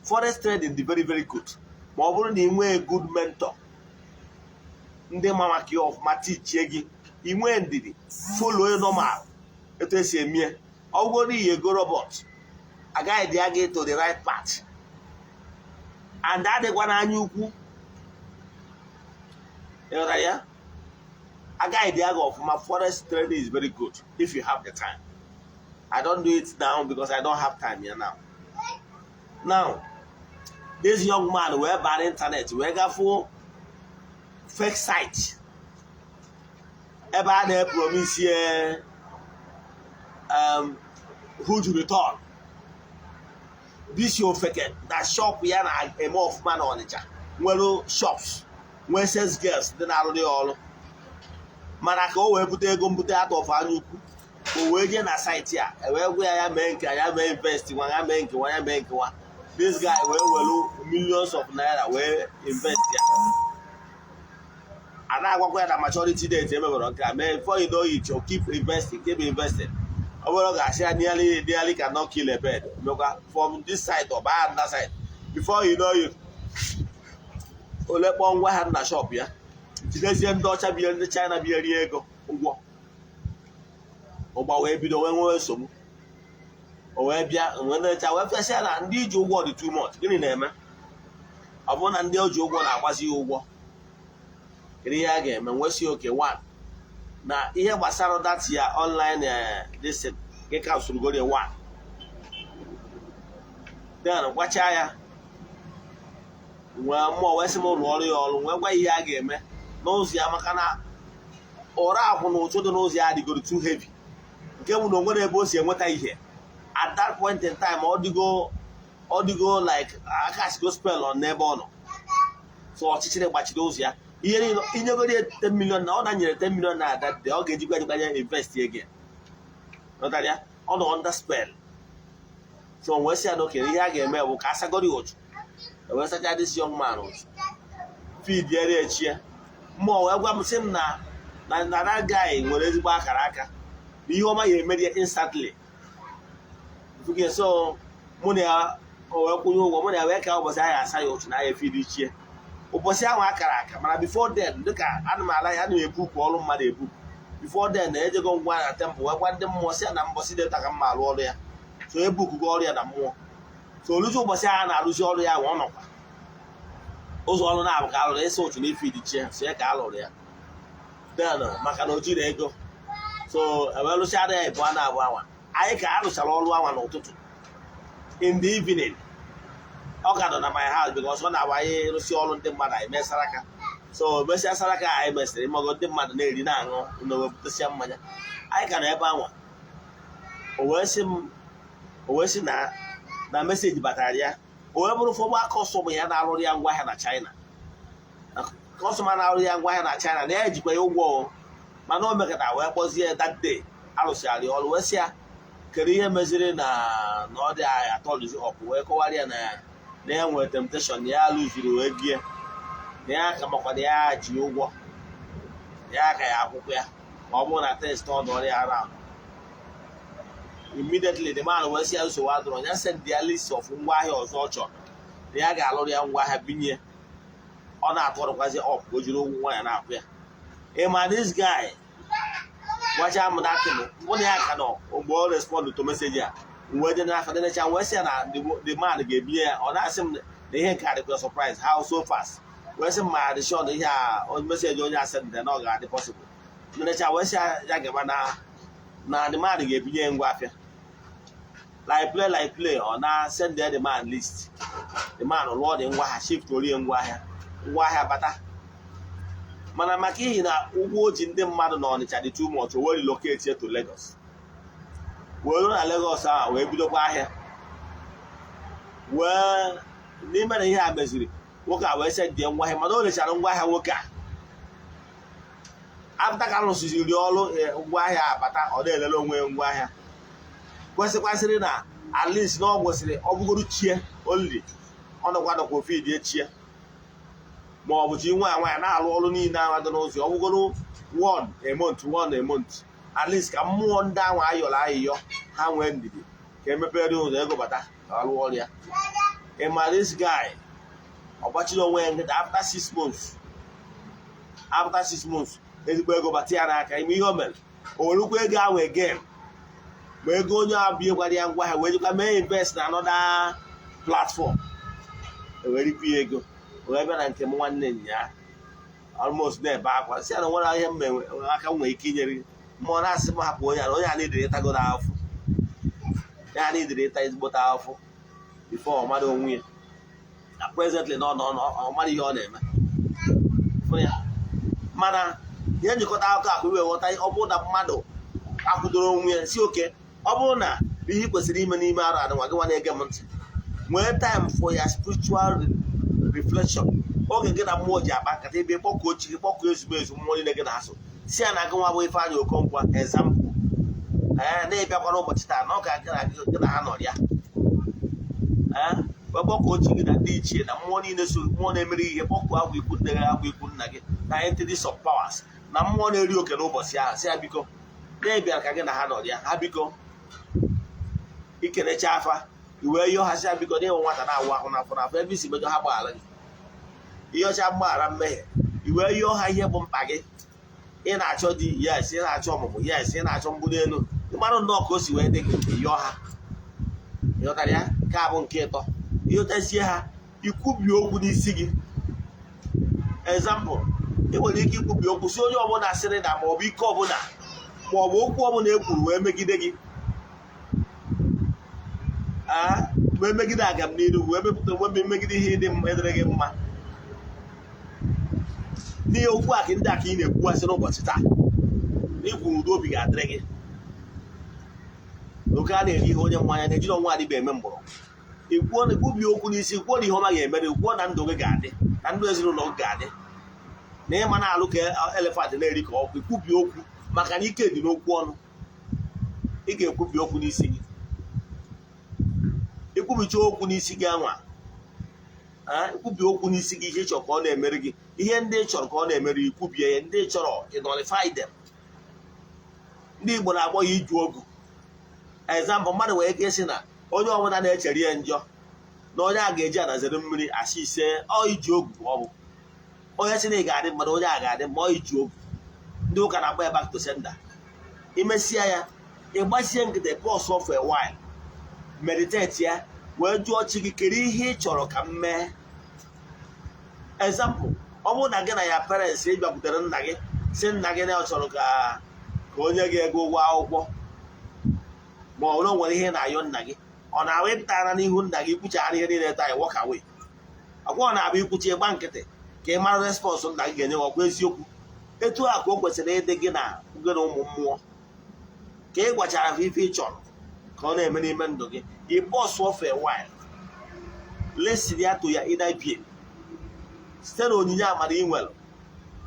Forex trading dị very very good ma ọ bụrụ na ị nwee good mentor, ndị ma maka ya ọfụma, tichie gị, ị nwee ndidi, follow normal etu esi eme. Ọ bụrụ na iyi ego robot agaghị dị gị to the right path and adịkwa n'anya ukwu, ịghọtara ya, agaghị dị gị ọfụma. Forex trading is very good if you have the time. I don't do it now because I don't have time here now. Now this young man wee baa n'internet, wee gafuo fake site ebe a na-epromise huge return. This ofeke na shop ya na-eme ọfụma na Ọnịcha, nwere shops, nwee sales girls ndị na-arụrụ ya ọrụ. Mana ka o wee bute ego mbute, atọfụ anya ukwu, o wee jee na site a, wee gwa ya ya mee nke ya, mee invest nwa ya, mee nke nwa ya, mee nke nwa. This guy wee welu millions of naira wee invest ya. A na-agwakwa ya na maturity date emebere nke a mee. Before you know it, you keep investing, keep investing. Ọ bụrụ ga-asị ya nearly nearly cannot kill a bird, mekwa from this side or buy another side. Before you know it, ole kpọọ ngwa ha na shop ya, jidezie ndị ọcha bie, ndị China bie, rie ego ụgwọ ụgba, wee bido wee nwee nsogbu. O wee bịa wee na-echa, wee fesịa na ndị iji ụgwọ dị too much. Gịnị na-eme? Ọ bụrụ na ndị o ji ụgwọ na-agbazi ya ụgwọ, kedu ihe a ga-eme? Nwee si oke one na ihe gbasara that ya online this gị cancel goro one, then gwacha ya nwee mmụọ, wee sị m rụọ ọrụ ya ọrụ, nwee gwa ihe a ga-eme n'ụzọ ya, maka na ụra akwụ na ụtụ dị n'ụzọ ya adịgoro too heavy, nke bụ na o nwere ebe o si enweta ihe. At that point in time, ọ dịgo like aka sigo spell on n'ebe ọ nọ. So ọchịchịrị gbachiri ụzọ ya. Ihe niile inyegoro ya 10 million na ọ danyere 10 million na that day, ọ ga-ejikwa ejikwa ya invest again. Ghọtara ya? Ọ nọ under spell. So wee sị ya na okenye, ihe a ga-eme bụ ka a sagoro ya ụchụ. Wee sacha this young man ụchụ, feed ya, echi ya mmụọ wee gwa m, sị m na that guy nwere ezigbo akara aka, na ihe ọma ya emeri ya instantly. Fuge so mụ na ya, o wee kwụnye ụgwọ mụ na ya, wee ka ụbọchị anyị asa ya ụchụ na ya efid ichie ụbọchị ahụ akara aka. Mana before then, dịka ana m ala ya, ana m ebuku ọrụ mmadụ ebuku. Before then, na ejego ngwa na temple, wee gwa ndị mmụọ si ya na mbọsị dị ka mma alụ ọrụ ya. So ebukugo ọrụ ya na mmụọ. So oluzi ụbọchị ahụ na-arụzi ọrụ ya, ọ nọkwa ụzọ ọrụ na-abụ ka alụrụ ịsa ụchụ na ifid chie, so ya ka alụrụ ya. Then maka na o jiri ego, so ewee rụchara ya ịbụọ na abụọ anwa anyị ka a rụchara ọrụ anwa n'ụtụtụ. In the evening, ọ ka nọ na my house, because ọ na-agba anyị rụsi ọrụ ndị mmadụ, anyị mee saraka. So mesịa saraka anyị mesịrị, ịmago, ndị mmadụ na-eri na-aṅụ na wepụtasịa mmanya, anyị ka nọ ebe anwa. O wee sị m, o wee sị na message batara ya. O wee bụrụ former customer ya na-arụrụ ya ngwaahịa na China. Customer na-arụ ya ngwaahịa na China na ya ejikwa ya ụgwọ o. Mana o mekọta wee kpọzie that day arụsịara ya ọrụ, wee sị ya kedu ihe meziri na ọ dị atọlụzi ọpụ. Wee kọwara ya na ya nwere temptation, na ya lụzuru wee gie, na ya ka makwa na ya ji ụgwọ ya, ka ya akwụkwọ ya ma ọ bụrụ na test ọ nọrọ ya around immediately. The man wee sị ya nsogbu adụrọ ya, send ya list of ngwaahịa ọzọ ọ chọrọ. Na ya ga-alụrụ ya ngwa ahịa binye, ọ na-atọrọkwazi ọp ka o jiri ụgwọ nwa ya na-akwụ ya. Ịma, this guy gwacha m that thing, mụ na ya ka nọ mgbe ọ respond to message a wee dị n'afọ nenecha wee sị ya na the man ga-ebinye ya. Ọ na-asị m na ihe nke a dịkwa surprise, how so fast? Wee sị m ma dị sure na ihe a message onye asị dị na ọ ga-adị possible. Nenecha wee sị ya gaba na the man ga-ebinye ya ngwa afịa. Like play, like play, ọ na send the man list. The man lụọ dị ngwa ahịa, shift orie ngwa ahịa, ngwa ahịa bata. Mana maka ihi na ụgwọ o ji ndị mmadụ na Ọnịcha dị too much, o wee relocate to Lagos, wee ruo na Lagos ahụ wee bidokwa ahịa. Wee n'ime na ihe a meziri, nwoke a wee sendie ngwa ahịa, mana o rechara ngwa ahịa nwoke a. Apụta ka rụsiziri ọrụ ngwa ahịa abata, ọ na-elele onwe ya ngwa ahịa kwesịkwasịrị na at least na ọ kwesịrị ọ bụgoro chie only, ọ nọkwa nọkwa ofe idi chie, ma ọ bụ chi nwaanyị nwaanyị na-alụ ọrụ niile ahụ dị n'ụzọ, ọ bụgoro one a month, one a month, at least ka mmụọ ndị ahụ ayọrọ ayịyọ ha nwee ndidi ka emepere ụzọ ego bata ka ọ rụọ ọrụ ya. Ịma, this guy ọ gbachiri onwe ya nkịta. After 6 months, after 6 months, ezigbo ego bata ya n'aka. Ime ihe o mere, o werukwa ego ahụ again, ma ego onye abịa gwara ya ngwa ahịa, wee jikwa mee invest na another platform, ewerikwa ya ego wee bịa na nke m nwanne nya, almost na-ebe akwa, si ya na nwere ihe mme aka m nwere ike inyere gị. Mmụọ na-asị m hapụ onye a, na onye a na-edere ịtago n'afọ ya, na-edere ịta ezigbote afọ before ọ mara onwe ya na presently na ọ nọ ọ mara ihe ọ na-eme. Fụ ya. Mana ihe njikọta akụkọ akụ iwe ghọta, ọ bụrụ na mmadụ akwụdoro onwe ya si oke, ọ bụrụ na ihe ị kwesịrị ime n'ime arụ adịnwa gị nwa na-ege m ntị, nwee time for your spiritual reflection, oge gị na mmụọ ji akpa nkata, ebe kpọkuo chi gị, kpọkuo ezigbo ezu mmụọ niile gị na-asụ, si ya na gị nwa bụ Ifeanyị Okonkwo, example, ee, na-ịbịakwa n'ụbọchị taa na ọ ka gị na ha nọrọ ya, ee, wee kpọkuo chi gị na ndị ichie na mmụọ niile so, mmụọ na-emere ihe, kpọkuo agwụ ikwu nne gị, agwụ ikwu nna gị, na entities of powers na mmụọ na-eri oke n'ụbọchị ahụ, si ya biko na-ebịara ka gị na ha nọrọ ya. Ha biko ikenecha afa iwee yọọ ha, si ya biko na ịnwe nwata na-awụ ahụ n'afọ n'afọ ebe isi mejọ, ha gbaghara gị, ịyọcha mgbaghara mmehie, iwee yọọ ha ihe bụ mkpa gị. Ị na-achọ di, yes. Ị na-achọ ọmụmụ, yes. Ị na-achọ mbuli elu, ịmarụ nnọọ ka o si wee dị gị, yọọ ha. Ịghọtara ya? Nke a bụ nke ịtọ. Ịghọtazie ha, ikwubi okwu n'isi gị. Example, ị nwere ike ikwubi okwu si onye ọbụla sịrị na maọbụ ike ọbụla maọbụ okwu ọbụla e kwuru wee megide gị, wee megide agam n'iru, wee mepụta, wee megide ihe dị mma edere gị mma n'ihe okwu a ka ndị a ka ị na-ekwugasị n'ụbọchị taa, n'ikwu udo obi ga-adịrị gị. Oke a na-eri ihe onye mmanya na-ejiri ọnwa adịba eme mgbọrọgwụ. Ikwuo, ikwubi okwu n'isi, kwuo na ihe ọma ga-emere, kwuo na ndụ gị ga-adị, na ndụ ezinụlọ gị ga-adị, na ịma na-alụ ka elephant na-eri ka ọkụ. Ikwubi okwu maka na ike dị n'okwu ọnụ. Ị ga-ekwubi okwu n'isi gị. Ikwubicha okwu n'isi gị anwa, ikwubi okwu n'isi gị, ihe ị chọrọ ka ọ na-emere gị, ihe ndị ị chọrọ ka ọ na-emere gị, ikwubie ya. Ndị ị chọrọ, ị nullify them. Ndị Igbo na-akpọ ya iju ogu. Example, mmadụ nwere ike ịsị na onye ọbụla na-echere ya njọ na onye a ga-eji anazere mmiri asị ise. Ọ iji ogu. Ọ bụ onye sị na ị ga-adị mmadụ, onye a ga-adị mma. Ọ iji ogu. Ndị ụka na-akpọ ya back to sender. Imesịa ya, ịgbasie nkịtị, pause for a while, meditate ya, wee jụọ chi gị, kedu ihe ị chọrọ ka m mee? Example, ọ bụrụ na gị na ya parents ị bịakwutere nna gị, si nna gị na ọ chọrọ ka onye gị ego ụgwọ akwụkwọ, ma ọ bụrụ na o nwere ihe na-ayọ nna gị, ọ na-abụ ịpụtara n'ihu nna gị ikwuchara ihe niile taa, walk away. Ọkwa ọ na-abụ ikwuchi, ịgba nkịtị ka ị mara response nna gị ga-enye gị. Ọkwa eziokwu? Etu a ka o kwesịrị ịdị gị na ụmụ mmụọ. Ka ị gwachara ha ife ị chọrọ ka ọ na-eme n'ime ndụ gị, ị pause for a while, listen ya to ya inner being site na onyinye amara ị nwere.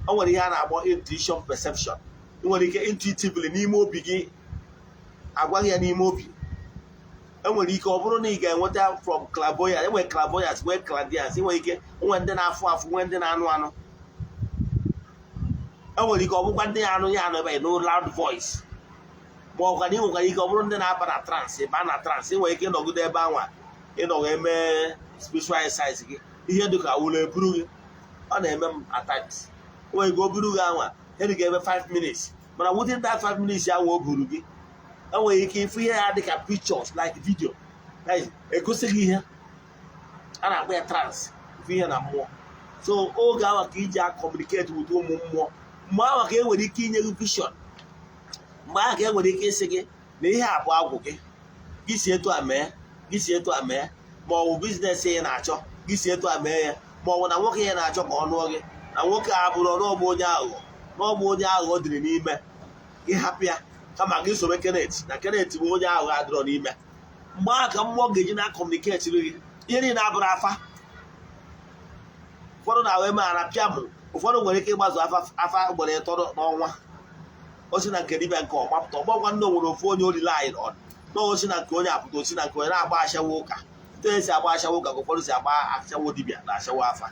O nwere ihe a na-akpọ intuition, perception. Ị nwere ike intuitively n'ime obi gị agwaghị ya n'ime obi. Enwere ike ọ bụrụ na ị ga-enweta from clairvoyance. Enwere clairvoyance, nwee clairvoyance. Nwere ike nwee ndị na-afụ afụ, nwee ndị na-anụ anụ. Enwere ike ọ bụkwa ndị na-anụ ya anụ ebe no loud voice, ma ọ bụkwa na ị nwekwara ike ọ bụrụ ndị na-aba na trance, ịba na trance. Ị nwere ike ịnọgide ebe anwa ịnọgọ eme. Spiritual exercise gị, ihe dịka wụlọ eburu gị, ọ na-eme m at times. O nwere ike o buru gị anwa, ihe dị ga-eme 5 minutes, mana within that 5 minutes ahụ o buru gị, enwere ike ịfụ ihe ya dịka pictures, like video. That is, egosi gị ihe a na-akpọ ya trance, ịfụ ihe na mmụọ. So oge ahụ ka iji a-communicate with ụmụ mmụọ. Mgbe ahụ ka e nwere ike inye gị vision. Mgbe ahụ ka e nwere ike ịsị gị na ihe a bụ agwụ gị, gị si etu a mee, gị si etu a mee, ma ọ bụ business ị na-achọ, gị si etu a mee ya, ma ọ bụ na nwoke ya na-achọ ka ọ nụọ gị, na nwoke a bụrụ n'ọbụ onye aghụghọ, n'ọbụ onye aghụghọ dịrị n'ime gị, hapụ ya, kama gị sobe Kenneth, na Kenneth bụ onye aghụghọ adịrọ n'ime. Mgbe ahụ ka mmụọ ga-eji na-communicate gị. Ihe niile abụrụ afa. Ụfọdụ na-ahụ eme ara pịa mụ. Ụfọdụ nwere ike ịgbazu afa afa ugboro ịtọ n'ọnwa. Osi na nke dibịa nke ọmapụta ọgbọgwa ndị nwere ofu onye olile anyị ọ na osi na nke onye apụta, osi na nke onye na-agba ashawo ụka. Etu esi agba ashawo ụka ka ụfọdụ si agba ashawo dibịa na ashawo afa.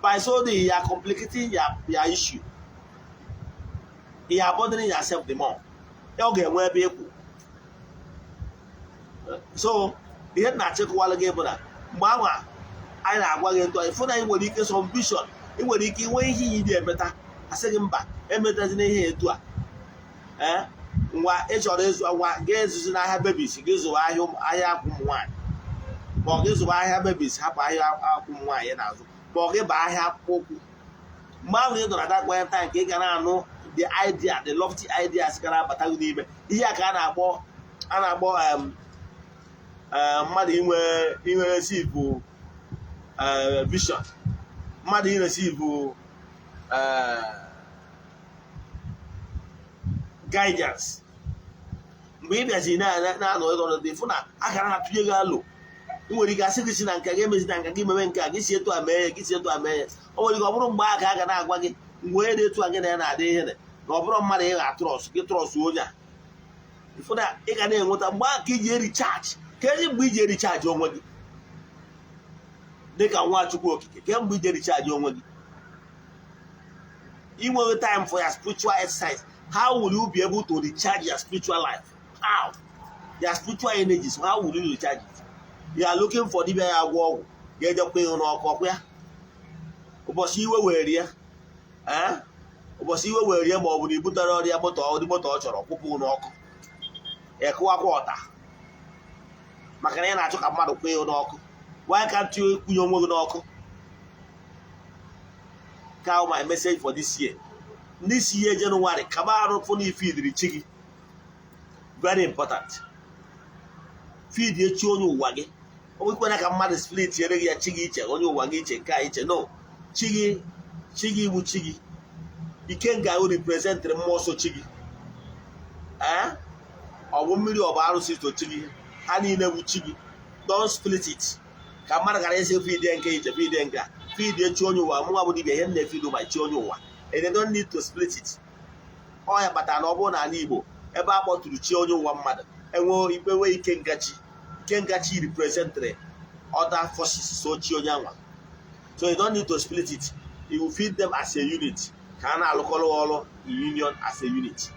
By so doing, you are complicating your issue, you are burdening yourself the more. Ọ ga-enwe ebe ịkwụ. So ihe m na-achịkọwalụ gị bụ na mgbe anwa anyị na-agwa gị etu anyị fụ na ị nwere ike some vision, ị nwere ike inwe ihe iyi dị emeta, asị gị mba, emetazina ihe etu a. Ee, ngwa, ị chọrọ ịzụ, ngwa, ga ezuzi n'ahịa babies, gị zụwa ahịa ahịa akwa ụmụ nwaanyị, ma ọ gị zụwa ahịa babies, hapụ ahịa akwa ụmụ nwaanyị na-azụ, ma ọ gị baa ahịa akpụkpọ ụkwụ. Mgbe ahụ ị nọrọ that quiet time ka ị ga na-anụ the idea, the lofty ideas gara abata gị n'ime. Ihe a ka a na-akpọ mmadụ inwe receive vision, mmadụ i-receive guidance. Mgbe ị bịazi na-anọ ịnọrọ dị fụ na a gara na-atụnye gị alụ, ị nwere ike asị gị si na nke gị emezi na nke gị mewe nke a, gị si etu a mee ya, gị si etu a mee ya. O nwere ike ọ bụrụ mgbe a ka a ga na-agwa gị mgbe onye dị etu a gị na ya na-adị ihe na ọ bụrụ mmadụ ị ga-a-trust, gị trust onye a. Ịfụ na ị ga na-enweta mgbe ahụ ka iji e-recharge. Ka ezi mgbe iji e-recharge onwe gị dịka nwa Chukwu Okike, kemgbe iji e-recharge onwe gị, inweghị time for your spiritual exercise. How will you be able to recharge your spiritual life? How? Your spiritual energies, how will you recharge it? You are looking for dibịa ya agwọ ọgwụ ga-ejekwa ịhụ n'ọkụ ọkụ ya ụbọchị iwe were ya, ee, ụbọchị iwe were ya, ma ọ bụ na ibutere ọrịa moto, ụdị moto ọ chọrọ kwụpụ n'ọkụ, ịkụwakwa ọta, maka na ị na-achọ ka mmadụ kwụ ịhụ n'ọkụ. Why can't you kwụnye onwe gị n'ọkụ? Ka my message for this year, this year January, kaba arụ fụ na i-feediri chi gị. Very important, feed echi onye ụwa gị. O nwekwara ka mmadụ split nyere gị ya, chi gị iche, onye ụwa gị iche, nke a iche. No, chi gị, chi gị bụ chi gị. Ikenga ahụ representịrị mmụọ so chi gị. Ee, ọ bụ mmiri, ọ bụ arụsị so chi gị, ha niile bụ chi gị. Don't split it ka mmadụ ghara isi feed nke iche, feed nke a, feed chi onye ụwa. Mụnwa bụ dibịa, ihe m na-e-feed ma chi onye ụwa, and they don't need to split it. Ọ ya kpatara na ọ bụrụ n'ala Igbo, ebe a kpọtụrụ chi onye ụwa mmadụ, enwe ikpe, nwee ikengachi. Ikengachi representịrị other forces so chi onye anwa. So you don't need to split it. You will feed them as a unit ka a na-alụkọrọ ọrụ in union, as a unit.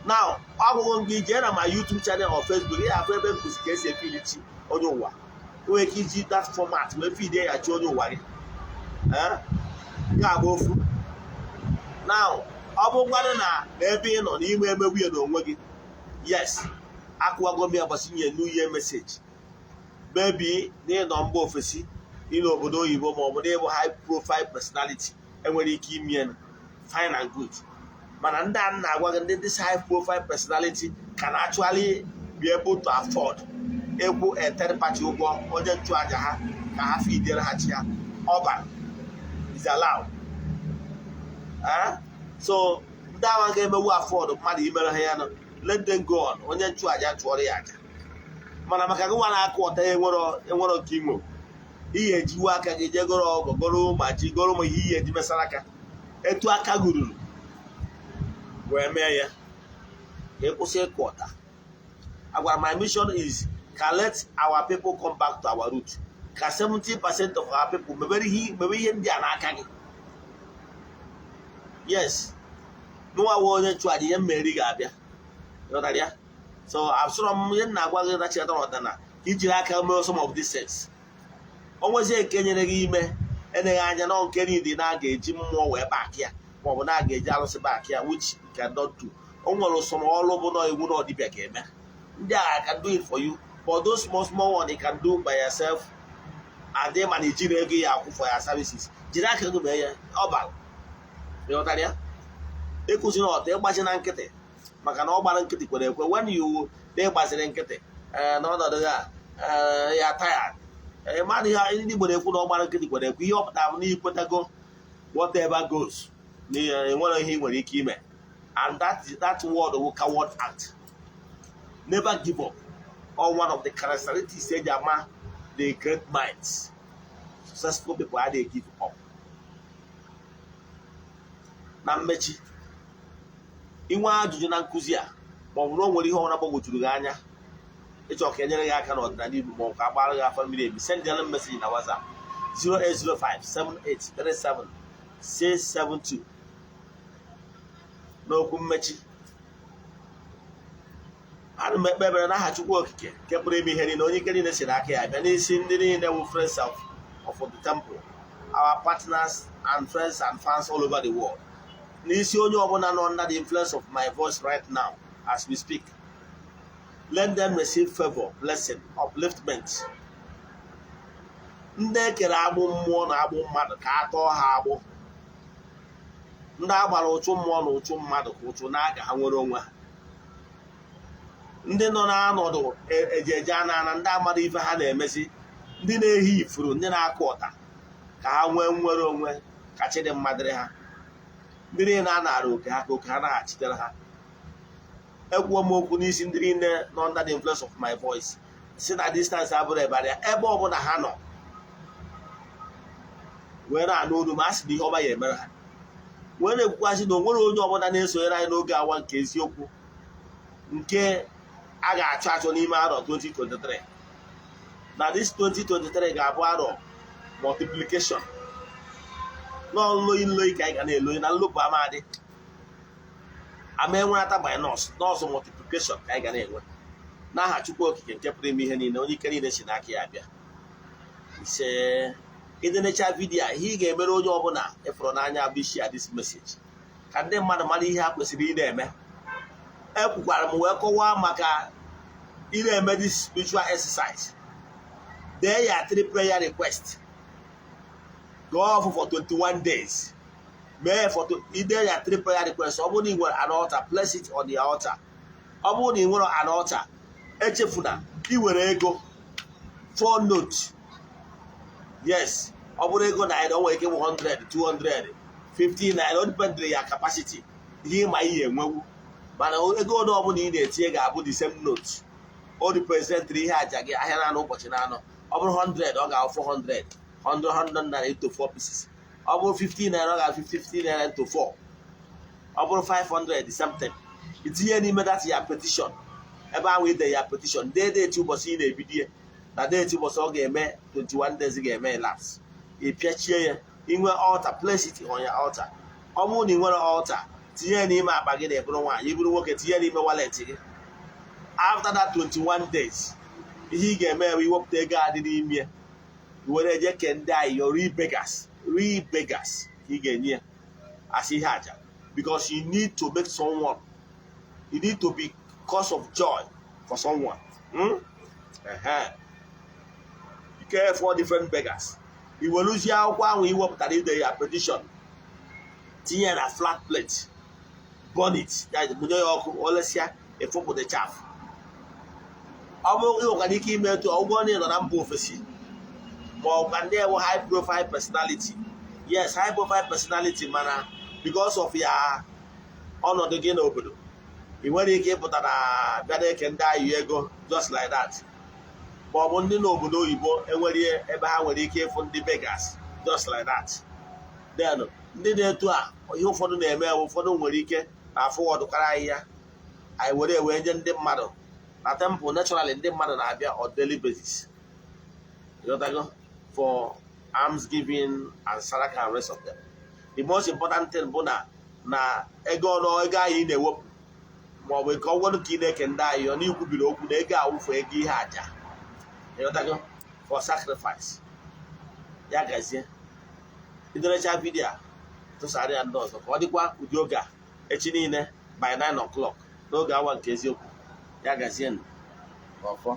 Now, ọgwụgwụ nke ijee na my YouTube channel or Facebook, ị afụ ebe nkụzi ka esi e-feed chi onye ụwa. Nwere ike iji that format wee feed ya chi onye ụwa gị. Nke a bụ ofu. Now, ọ bụkwanụ na ebe ị nọ n'ime emegbu ya n'onwe gị, yes, akụwago m ya gbasi nye new year message. Maybe na ịnọ mba ofesi, ị n'obodo oyibo, ma ọ bụ na ịbụ high profile personality, enwere ike ime ya, fine and good. Mana ndị a na-agwa gị, ndị this high profile personality can actually be able to afford ịkwụ a third party ụgwọ onye nchụaja ha ka ha feediere ha chi ha, ọba is allowed. Eh? So ndị agha ga-emewu afford mmadụ imere ha ya nọ, let them go on, onye nchụaja chụọrọ ya aja. Mana maka gị nwa na-akụ ọta ya, enwero nke inwe, ihe ejiwe aka gị jee goro ọgụ, goro ma ji, goro ma ihe eji mesara aka etu aka gị ruru wee mee ya ka ị kwụsị ịkụ ọta. Agwara my mission is ka let our people come back to our root, ka 70% of our people mebere ihe ndị a n'aka gị. Yes, nụwa nwe onye nchụaja, ihe mmeri ga-abịa. Ịghọtara ya? So asụrọ m ihe m na-agwa gị na chiatara ọdana ka ijiri aka mee some of these things. O nwezie nke nyere gị ime, eleghị anya na nke niile na a ga-eji mmụọ wee back ya, maọbụ na a ga-eji arụsị back ya, which you cannot do. O nwere usoro ọrụ bụ na iwu na ọdịbịa ga-eme ndị agha can do it for you, but those small small one you can do by yourself. Adị mana ijiri ego ya akwụ for your services, jiri aka gị mee ya. Ọ bara, ịghọtara ya? Ịkụzi na ọtọ ịgbazi na nkịtị, maka na ọ gbara nkịtị kwere ekwe. When you na ịgbaziri nkịtị ee n'ọnọdụ ya ee ya tired ee mmadụ, ihe ndị Igbo na-ekwu na ọ gbara nkịtị kwere ekwe, ihe ọ pụtara bụ na ikwetago whatever goes, na enwere ihe ị nwere ike ime. And that word will coward act. Never give up or one of the characteristics eji ama the great minds, successful people, adịghị give up. Na mmechi, inwe ajụjụ na nkụzi a, ma ọ bụ na o nwere ihe ọbụla gbagwojuru gị anya, ịchọ ka enyere gị aka n'ọdịnala Igbo, ma ọ ka agbara gị afa mmiri emi, send them message na WhatsApp 0805 7837672. N'okwu mmechi, ana m ekpe ekpere n'aha Chukwu Okike nke pụrụ ime ihe niile, onye ike niile si n'aka ya bịa, n'isi ndị niile wụ friends of the temple, our partners and friends and fans all over the world, n'isi onye ọbụla nọ under the influence of my voice right now as we speak, let them receive favor, blessing, upliftment. Ndị ekere agbụ mmụọ na agbụ mmadụ, ka a tọọ ha agbụ. Ndị agbara ụchụ mmụọ na ụchụ mmadụ, ka ụchụ na-aga ha nwere onwe ha. Ndị nọ n'ọnọdụ ejeje anana, ndị amara ife ha na-emezi, ndị na-ehi ifuru, ndị na-akụ ọta, ka ha nwee nnwere onwe, ka chidimma dịrị ha. Ndị niile a nara oke ha, ka oke ha naghachitere ha. Ekwuo m okwu n'isi ndị niile nọ under the influence of my voice, si na distance abụrụ ebara ya, ebe ọbụla ha nọ wee na-anụ olu ma a sị na ihe ọma ya emere ha, wee na-ekwukwasị na o nwere onye ọbụla na-esonyere anyị n'oge awa nke eziokwu nke a ga-achọ achọ n'ime arọ 2023, na this 2023 ga-abụ arọ multiplication, nọọ nloyi ka anyị ga na-eloyi na nlopụ amadị ama enwenata by nọọsụ nọọsụ multiplication ka anyị ga na-enwe, n'aha Chukwu Okike nke pụrụ ime ihe niile, onye ike niile si n'aka ya bịa. Ise. Ịdịnecha video a, ihe ị ga-emere onye ọbụla ịfụrụ n'anya bụ share this message, ka ndị mmadụ mara ihe ha kwesịrị ị na-eme. Ekwukwara m wee kọwaa maka ị na-eme this spiritual exercise. Dee ya three prayer request, go off for 21 days, mee for ide ya three prayer request. Ọ bụrụ na ị nwere an altar, place it on the altar. Ọ bụrụ na ị nwere an altar, echefuna ị were ego four note. Yes, ọ bụrụ ego naira, o nwere ike bụ 100, 200, 50 naira, o dependịrị ya capacity, ihe ịma ihe enwewu. Mana ego ole ọbụla ị na-etinye ga-abụ the same note, o representịrị ihe aja gị ahịa na-anọ ụbọchị na-anọ. Ọ bụrụ 100, ọ ga-abụ 400, 100 100 naira into 4 pieces. Ọ bụrụ 50 naira, ọ ga-abụ 50 50 naira into 4. Ọ bụrụ 500, the same thing. Itinye n'ime that ya petition, ebe ahụ ide ya petition, dee date ụbọchị ị na-ebido ya na date ụbọchị ọ ga-eme 21 days ga-eme elapse. Ị pịachie ya. Inwe altar, place it on your altar. Ọ bụrụ na ị nwere altar, tinye ya n'ime akpa gị na ịbụrụ nwaanyị, ịbụrụ nwoke, tinye n'ime wallet gị. After that 21 days, ihe ị ga-eme bụ iwepụta ego a dị n'ime ya, were je kee ndị anyị, your real beggars, real beggars ka ị ga-enye ya as ihe aja, because you need to make someone, you need to be cause of joy for someone. Ehe. You care for different beggars. I weluzie akwụkwọ ahụ ị wepụtara ide ya petition, tinye ya na flat plate, burn it, ya mụnye ya ọkụ, olesịa, efopụ the chaff. Ọ bụrụ ị nwekwara ike ime etu ọgwụgwọ na ị nọ na mba ofesi, ma ọ ka ndị ewu high profile personality. Yes, high profile personality, mana because of ya ọnọdụ gị n'obodo, ị nwere ike ịpụta na bịa na-eke ndị ayị ego just like that, ma ọ bụ ndị n'obodo oyibo enwere ebe ha nwere ike ịfụ ndị beggars just like that. Then ndị na-eto a, ihe ụfọdụ na-eme, ụfọdụ nwere ike na afụwọdụkwara anyị ya, anyị were wee nye ndị mmadụ na temple. Naturally, ndị mmadụ na-abịa on daily basis, ịghọtago, for alms giving and saraka and rest of them. The most important thing bụ na na ego ọnụ ego anyị na-ewepụ, ma ọ bụ nke ọgwọdụ ka ị na-eke ndị anyị ọ na-ikwubiri okwu na ego awụfu ego ihe aja, ịghọtago, for sacrifice. Ya gazie. Iderecha video a, tụsara ya ndị ọzọ ka ọ dịkwa ụdị oge a echi niile by 9 o'clock n'oge awa nke eziokwu. Ya gazie. Ọfọ.